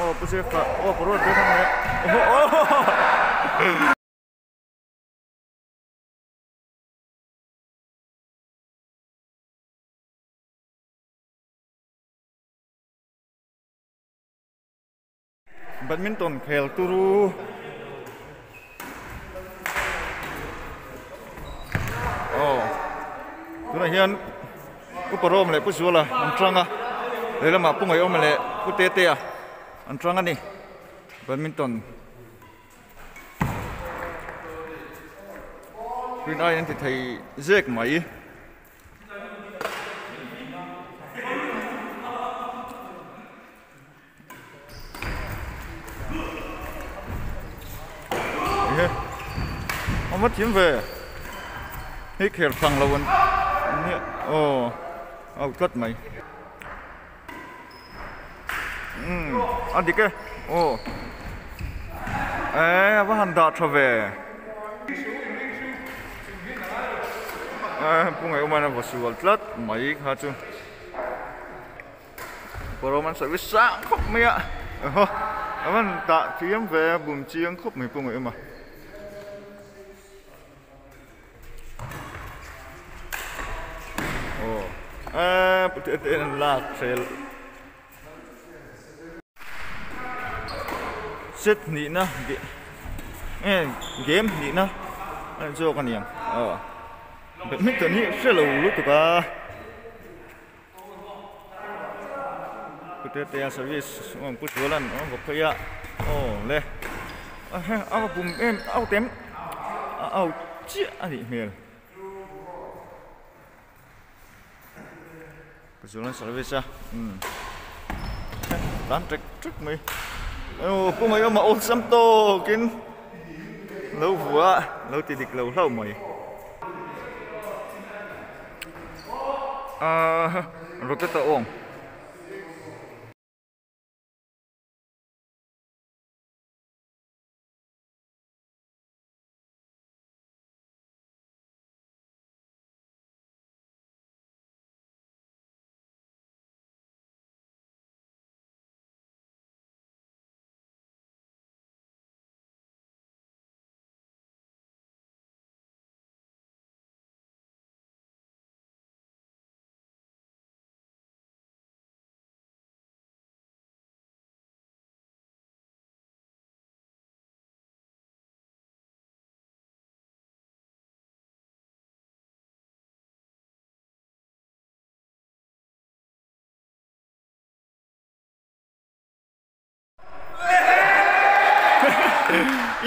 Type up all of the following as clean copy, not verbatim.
Aw pu Jeff ah aw parut bek ang leh aw Badminton khel turu aw tunah hian Upa Rawm leh Pu Zuala an tang a lehlamah Pu Ngaihawma leh Pu Tetea an tang a ni badminton rin aiin an ti thei zek mai. Ehe a va thiam ve hei khel thlang lo an nia aw a out tlat mai umm a dik e aw eh a va han dah tha ve eh pu ngaihawm a va sual tlat mai kha chu. Roman service sang khawp mai a aw a van tah thiam ve a bum chiang khawp mai pawh ngaih awm a. Aw eee pute te an lak hrel set hnihna game hnihna a ni zawk a niang aw badminton hi hre lo lutuk a. Pute service awm pu Zuala'n a rawn phei a aw le a va bum em out em a out chiah a nih hmel Pu Zuala'n service a umm tan ṭek ṭek mai aw pu Ngaihawma awlsam tawkin lo vua lo ti dik lo hlauh mai. Ahh rocket a awng.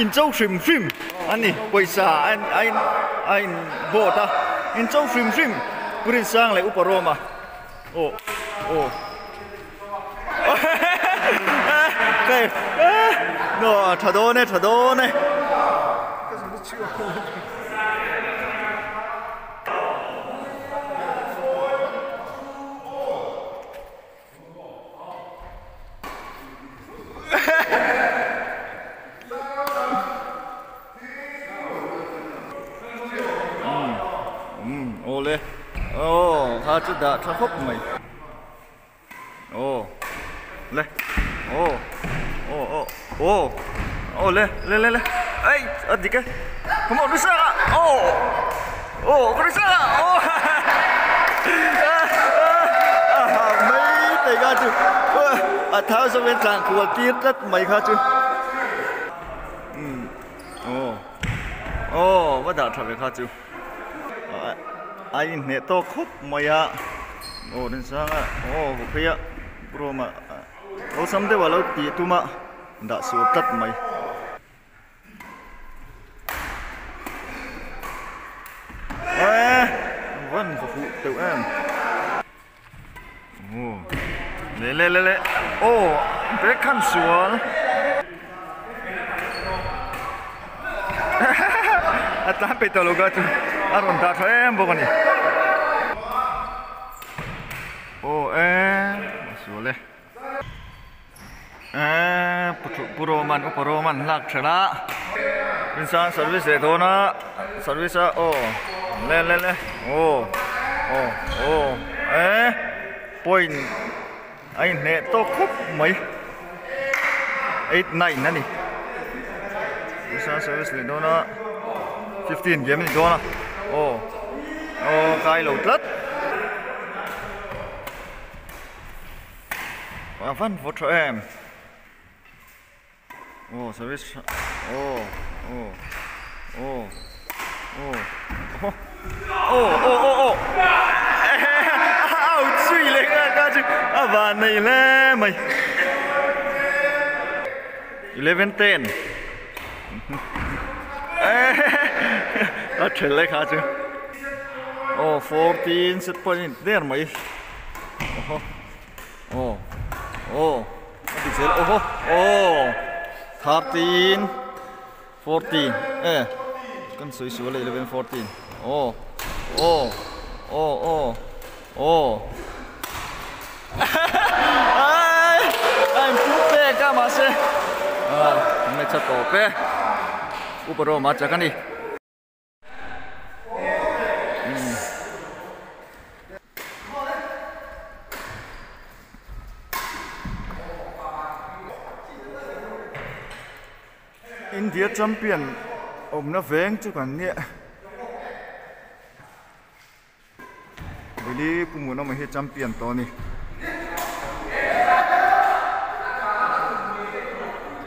In cho hrim hrim a ni pawisa a in a in vote a in cho hrim hrim Pu Rinsang leh Upa Roma aw aw aw tha dawn e tha dawn e. Awle aw kha chu dah tha khawp mai aw le aw aw aw aw aw le le le le ei a dik e come on Risa aw aw Risa aw mai thei kha chu a thau zawk in tlan kual tir tlat mai kha chu aw aw va dah tha ve kha chu a inhneh tawk khawp mai a aw Rinsanga aw phei a room ah awlsam deuh a lo tih tum a dah sual tlat mai. Eee van va fuh teuh em aw le le le le aw bag khan sual a tlan peih tawh lo ka chu a rawn dah tha em bawk a ni aw eee a sual e. Eee pu Roman upa Roman hlak thelh a Rinsang service leh dawn a service a aw le le le aw aw aw eee point a inhneh tawk khawp mai. 8 9 a ni. Rinsanga service leh dawn a 15 game a ni dawn a aw aw kai lo tlat. A van vaw tha em. Aw service tha aw aw aw aw aw aw aw aw a out zui leh nghal kha chu a van nei hle mai 11 10 a then leh kha chu aw 14 set point a ni der mai aw aw. A ti zel aw aw 13 14 e kan sawi sual a 11 14 aw aw aw aw aw ai a in phu pek a mahse ah match a tawp e upa rawma chak a ni. India champion awmna veng chu kan nia Delhi Pu Munawma hi champion tawh a ni.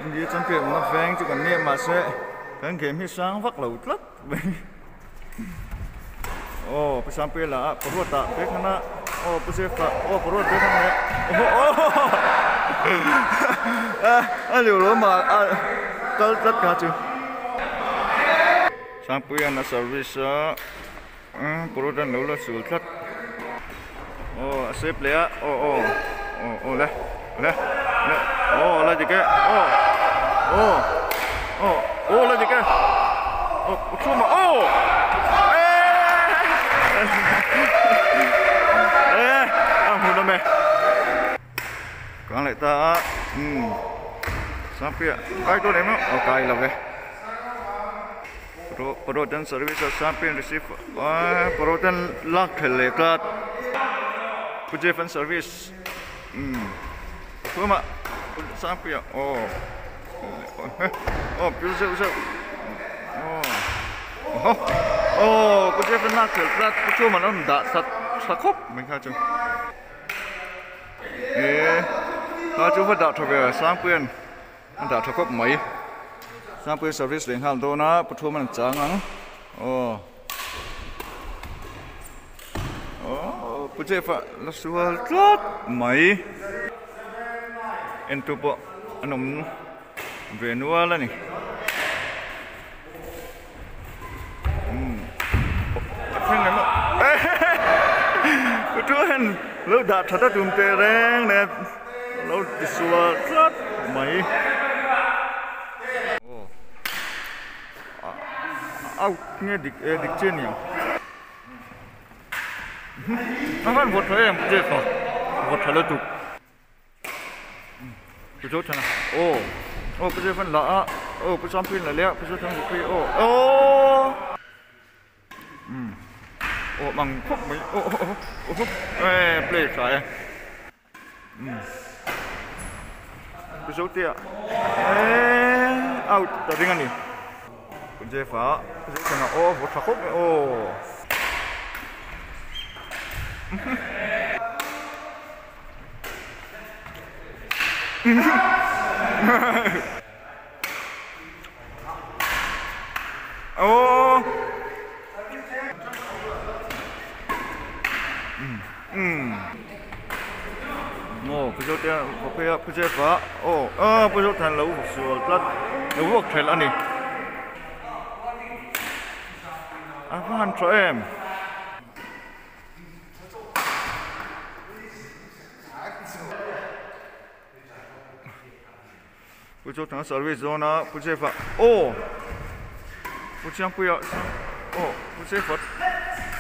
India champion awmna veng chu kan nia mahse kan game hi sang vak lo tlat mai. Aw Pu Sangpuia a paruat ah bag hman a aw Pu Jeff-a aw paruat bag hman leh aw a liu lo mah a kal tlat kha chu. Sangpuia'n a service a paruat an lo la sul tlat aw a save leh a aw aw aw aw le le le aw la dik e aw aw aw aw la dik e aw chhuma aw eh a hmun awm e kang leh ta a umm Sangpuia kai dawn em aw kai lo ve Parotan service a Sangpuian receive a Parotan lak thelh leh tlat Pu Jeff an service umm chhuma Sangpuia aw aw pil zeuh zeuh aw aw Pu Jeff an lak thelh tlat Pu Chhuma an rawn dah that tha khawp mai kha chu eh kha chu va dah tha ve Sangpuian a dah tha khawp mai Sangpuia service leh nghal dawn a Pu Chhuma an chang ang aw. Aww Pu Jeff a la sual tlat mai entu pawh an awm ve nual a ni umm a thleng em aw Pu hian lo dah that a tum teh reng nen lo ti sual tlat mai aw. Out nge dik e dik che niang a han vawt tha em che kha vawt tha lutuk pu zo thana aw aw pu zefan la a aw pu champion la leh a pu zo thana vawt phei aw aw um aw mang khawp mai aw aw aw e play tha e. Pu Zotea eeee out ta ring a ni. Pu Jeff-a Pu Zothana aw vaw tha khawp mai aw. Aw. Umm aw Pu Zotea va phei a Pu Jeff-a aw aw Pu Zothana lo sual tlat lo vuak thelh a ni a va han tha em. Pu Zothana service dawn a Pu Jeff-a aw Pu Chiangpuia aw Pu Jeff-a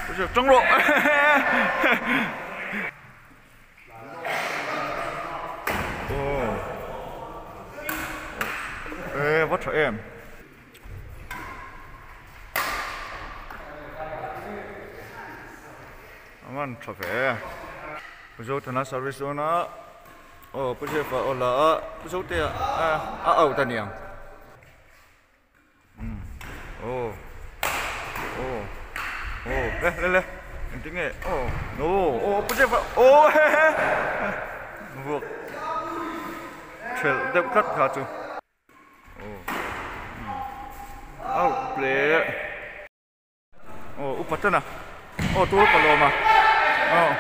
Pu Jeff tang rawh aw e va tha em a man tha ve Pu Zothana service dawn a. Aw Pu Jeff-a aw la a, Pu Zotea a out a niang. Umm aw aw aw le le le engtin nge aw aw aw Pu Jeff-a aw he he vuak thelh deuh tlat kha chu aw umm out leh. Aw upa tana aw tur palawma aw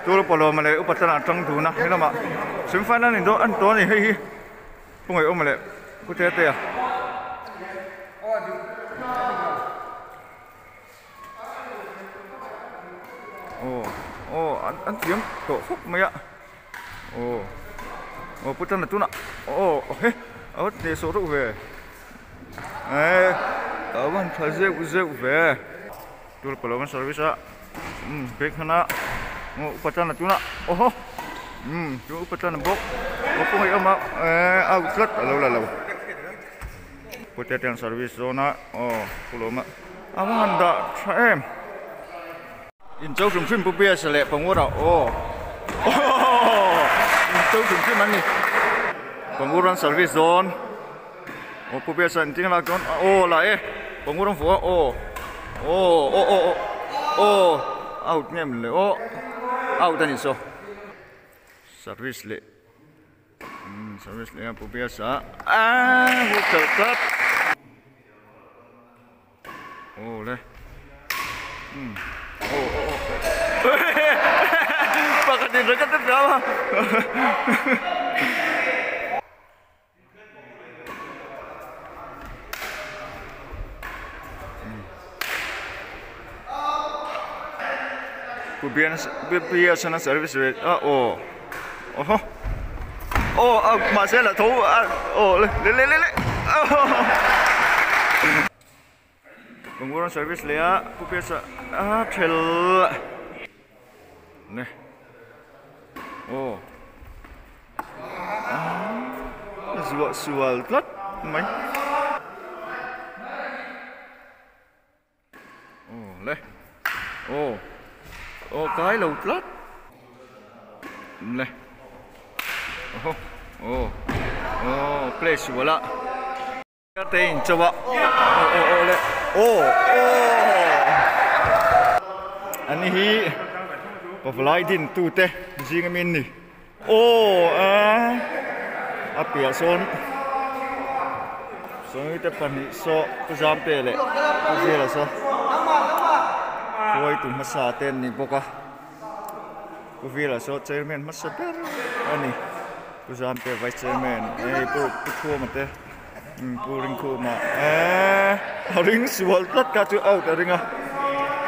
tur palawma leh upa tana tang dun a helamah semi final in dawn an tawn a ni hei hi pu ngaihawma leh pu tetea aw aw an thiam tawh khawp mai a aw aw pu tana tunah aw he a va hnehsawh reuh ve. Eee a van tha zeuh zeuh ve tur pawh an service a umm bag hman a upa tan a tunah aw haw umm chu upa tan a bawk aw kawngah i awm a eee out tlat a lo la lo pute te an service dawn a aw pulawm a a va han dah tha em incho hrim hrim pu biasa leh pangura aw aww incho hrim hrim an ni pangura an service dawn. Aw pu Biasa engtin a lak dawn aw la e pawng rawng vuah aw aw aw aw aw out nge mawn le aw out a ni saw service leh umm service leh a pu Biasa aaa huk teuh tlat aw le umm aw aw aw pakhat in racket a hria a. Pu service ve a aw aw haw aw a mahse la tho a aw le le le le Kawngkawn service leh a Pu Biasa a thel ne aw a zuah sual tlat mai aw le aw aw kai lo tlat le aw aw aw play sual a. Te in chauh a aw aw aw le aw aw an ni hi pavalai din tu te zing ami an ni aw a a piah sawn sawi te pahnih saw pu zamte leh pu zela saw hruaitu hmasa te an ni bawk a. Pu Vila saw chairman hmasa ber a ni. Pu Zamte vice chairman hei pu Pu Thuama te Pu Rinkhuma eee a ring sual tlat kha chu out a ring a.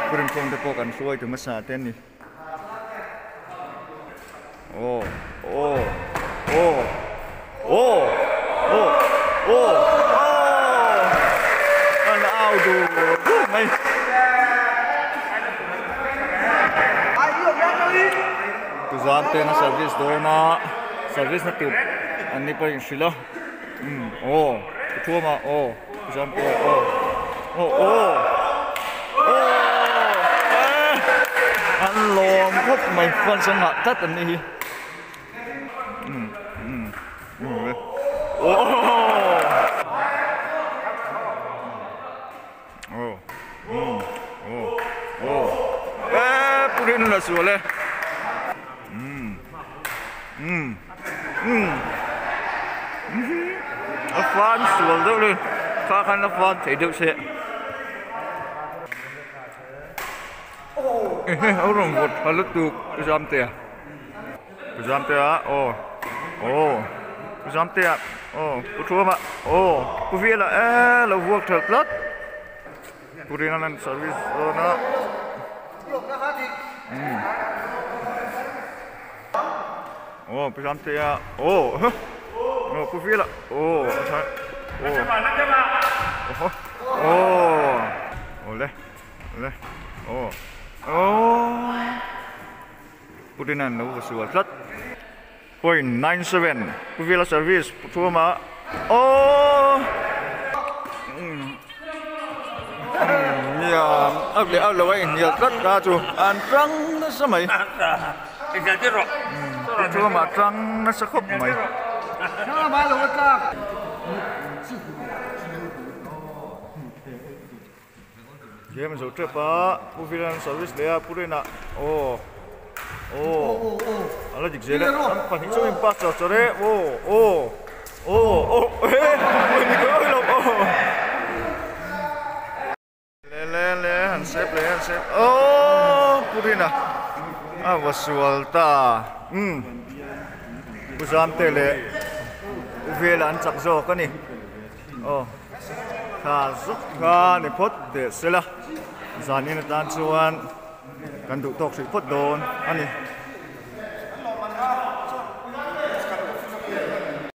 Pu Rinkhuma te pawh kan hruai tu hmasa te an ni. Aw aw aw aw aw aw aw an au dur dur mai. Tuzan ten a service dawn a service na tur an ni pawh a inhrilh a umm aw ka thuam a aw tuzan te aw aw aw aw an lawm khawp mai fans an ngah tlat an nih hi umm umm aw. Aw umm aw aw eee pu rin la sual e umm umm umm a fan sual deuh le kha khan a fan thei deuh se ehe a rawn vawt tha lutuk pu Zamtea pu Zamtea aw aw pu Zamtea aw pu Thuama aw pu Vela eee lo vuak tha tlat. Pu Ringalan service dawn a umm aw Pu Zamtea aw aw Pu Vela aw a tha aw aw aw le le aw aw Pu Rina'n lo va sual tlat point 97 Pu Vela service Pu Thuama aw nia a leh a lo a inhnial tlat ta chu an tang nasa mai. Tih chu amah tang nasa khawp mai. Game zo tep a, Pu Vilan service leh a, Pu Rina aw aw a la dik zel e, an pahnih chu in pass char char e, aw aw aw aw he ni ka awih lo aw le le le han save leh han save aw Pu Rina a va sual ta umm Pu Zamte leh Pu Vela an chak zawk a ni. Aw tha zuk kha ni phawt teh se la zanin atan chuan kan duh tawk hrih phawt dawn a ni.